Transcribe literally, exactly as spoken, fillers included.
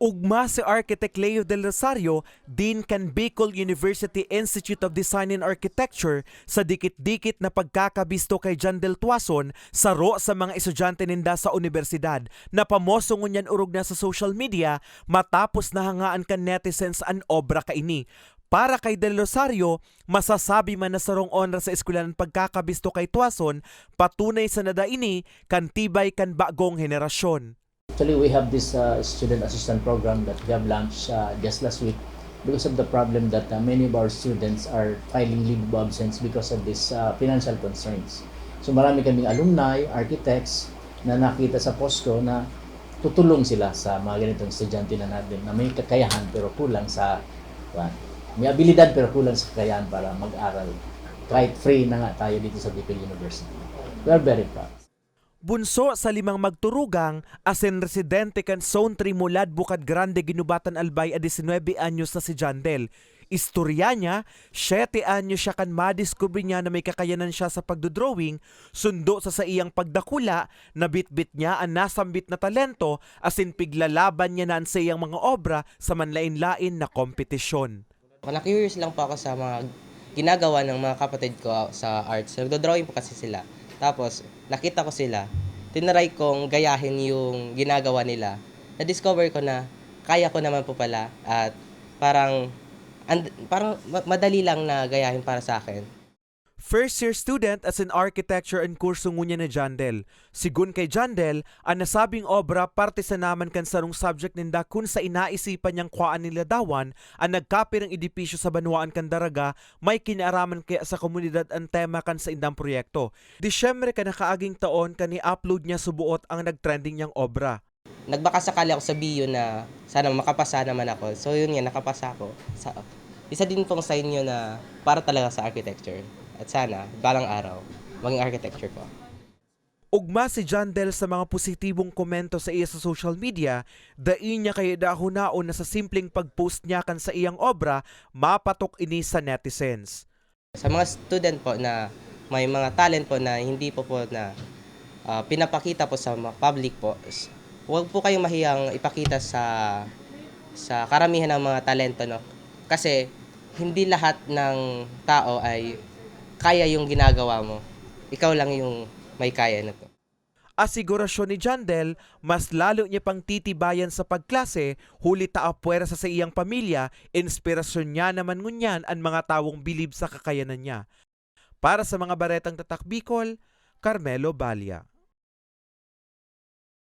Ugma si Architect Leo Del Rosario, Dean kan Bicol University Institute of Design and Architecture, sa dikit-dikit na pagkakabisto kay Jandel Tuason, saro sa mga estudyante ninda sa unibersidad, na pamoso ngunyan orog na sa social media matapos nahangaan kan netizens an obra kaini. Para kay Del Rosario, masasabi man na sarong onra sa eskwelahan an pagkakabisto kay Tuason, patunay sana daini kan tibay kan bagong henerasyon. Actually, we have this uh, student assistance program that we have launched uh, just last week because of the problem that uh, many of our students are filing leave of absence because of this uh, financial constraints. So marami kaming alumni, architects na nakita sa POSCO na tutulong sila sa mga ganitong estudyante na natin na may kakayahan pero kulang sa kuwan. May abilidad pero kulang sa kakayahan para mag-aral. Kahit free na nga tayo dito sa Bicol University. We are very proud. Bunso sa limang magturugang asin residente kan Zone three Mulad Bukad Grande, Guinobatan, Albay a disinwebe anyos na si Jandel. Istorya niya, siyete anyos siya kan madiskubre niya na may kakayanan siya sa pagdodrawing, sundo sa saiyang pagdakula, nabitbit niya an nasambit na talento asin piglalaban niya na an saiyang mga obra sa manlaen-laen na kompetisyon. Na-curious lang po ako sa mga ginagawa ng mga kapatid ko sa arts. Nagdo-drawing po kasi sila. Tapos, nakita ko sila. Tinaray kong gayahin yung ginagawa nila. Na-discover ko na kaya ko naman po pala at parang and, parang ma- madali lang na gayahin para sa akin. First year student asin architecture an kurso ngunyan ni Jandel. Sigon kay Jandel, an nasabing obra parte sana man kan sarong subject ninda kun sa inaisipan niyang kwaan nin ladawan an nagkapirang edipisyo sa banwaan kan Daraga. May kinaaraman kaya sa komunidad an tema kan saindang proyekto? Disyembre kan nakaaging taon kan i-upload niya suboot ang nagtrending niyang obra. Nagbakasakali ako sa biyo na sana makapasa naman ako. So yun nga, nakapasa ako. Sa, isa din pong sign yun na para talaga sa architecture. At sana, balang araw, maging architecture po. Ugma si Jandel sa mga positibong komento sa iya sa social media, dai niya kaya dahonaon na sa simpleng pag-post niya kan saiyang obra, mapatok ini sa netizens. Sa mga student po na may mga talent po na hindi po po na ah, pinapakita po sa ma- public po, s- huwag po kayong mahiyang ipakita sa sa karamihan ng mga talento, no? Kasi hindi lahat ng tao ay kaya yung ginagawa mo. Ikaw lang yung may kaya na to. Asigurasyon ni Jandel, mas lalo niya pang titibayan sa pagklase, huli ta apwera sa saiyang pamilya, inspirasyon niya naman ngunyan an mga tawong bilib sa kakayanan niya. Para sa mga Baretang Tatak Bicol, Carmelo Balia.